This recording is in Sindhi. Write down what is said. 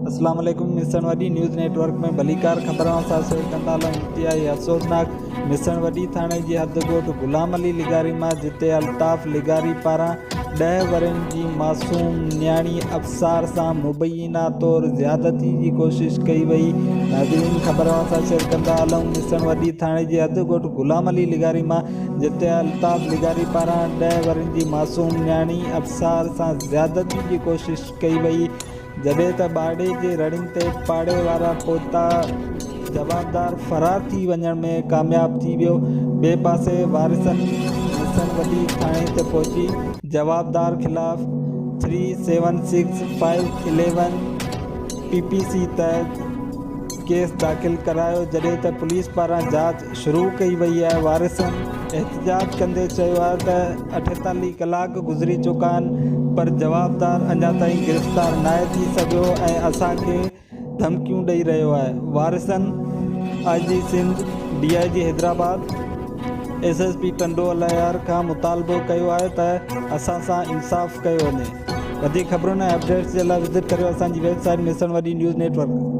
اسلام عليڪم مسڻ وڏي نيوز نيٽ ورڪ ۾ ڀليڪار خبرن سان شيئر ڪندا هلون انتهائي افسوسناڪ مسڻ وڏي ٿاڻي جي حد ڳوٺ غلام علي لغاري مان جتي الطاف لغاري پاران ڏهه ورهين جي معصوم نياڻي ابصار سان مبينا طور زيادتي جي ڪوشش ڪئي وئي ناظرين خبر سان شيئر ڪندا هلون مسڻ وڏي ٿاڻي جي حد ڳوٺ غلام علي لغاري مان جتي الطاف لغاري پاران ڏهه ورهين جي معصوم نياڻي ابصار سان زيادتي جي ڪوشش ڪئي وئي جڏهن ته ٻارڙي جي رڙين تي پاڙي وارا پهتا جوابدار فرار ٿي وڃڻ ۾ ڪامياب ٿي ويو ٻئي پاسي وارثن مسڻ وڏي ٿاڻي تي پهچي جوابدار خلاف three seven six five eleven P P C تحت ڪيس داخل ڪرايو جڏهن ته پوليس پاران جاچ شروع ڪئي وئي آهي وارثن احتجاج ڪندي چيو آهي ته 48 ڪلاڪ گذري چڪا آهن پر جوابدار اڃا تائين گرفتار ناهي ٿي سگهيو ۽ اسان کي ڌمڪيون ڏئي رهيو آهي وارثن I G Sindh D I G Hyderabad S S P Tando Allahyar کان مطالبو ڪيو آهي ته اسان سان انصاف ڪيو وڃي وڌيڪ خبرن ۽ اپڊيٽس جي لاء وزٽ ڪريو اسان جي ويب سائيٽ مسڻ وڏي نيوز نيٽ ورڪ.